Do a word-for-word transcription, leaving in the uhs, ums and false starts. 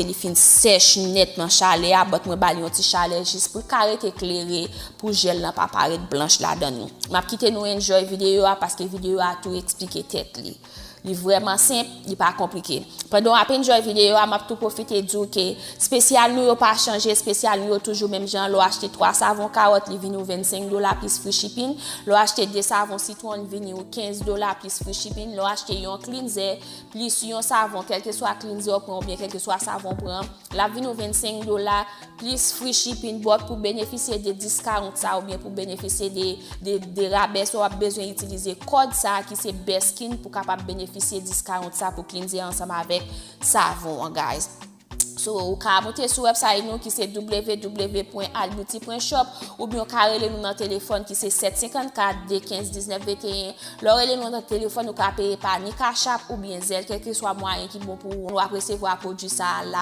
li fin sèch nèt nan chalè a, but mwen ba li yon ti chalè jis pou l ka rete klere, pou jèl lan pa parèt blanch ladan l. M ap kite nou enjoy videyo a paske videyo a tou eksplike tèt li. Li vrèman senp, li pa konplike. Pandan w ap enjoy videyo a, m ap tou pwofite di w ke spesyal nou yo pa chanje, spesyal nou yo toujou menm jan. Lè w achte twa savon kawòt, li vini w vennsenk dola plis free shipping. Lè w achte de savon sitwon, li vini w kenz dola plis free shipping. Lè w achte yon cleanser plis yon savon, kèlkeswa cleanser w pran oubyen kèlkeswa savon w pran, l ap vini w vennsenk dola plis free shipping, but pou benefisye de discount sa oubyen pou benefisye de, de, de rabè sa, w ap bezwen itilize kòd sa ki se Beskin pou kapab benefisye discount sa pou cleanser ansanm avèk savon an, guys. So, ou ka monte sou website nou ki se w w w pwen albeauty pwen shop oubyen ou ka rele nou nan telefòn ki se sèt senkannkat de kenz diznèf venteyen. Lè w rele nou nan telefòn, ou ka peye pa ni Cash App oubyen Zelle, kèlkeswa mwayen ki bon pou ou. Nou ap resevwa pwodui sa a la.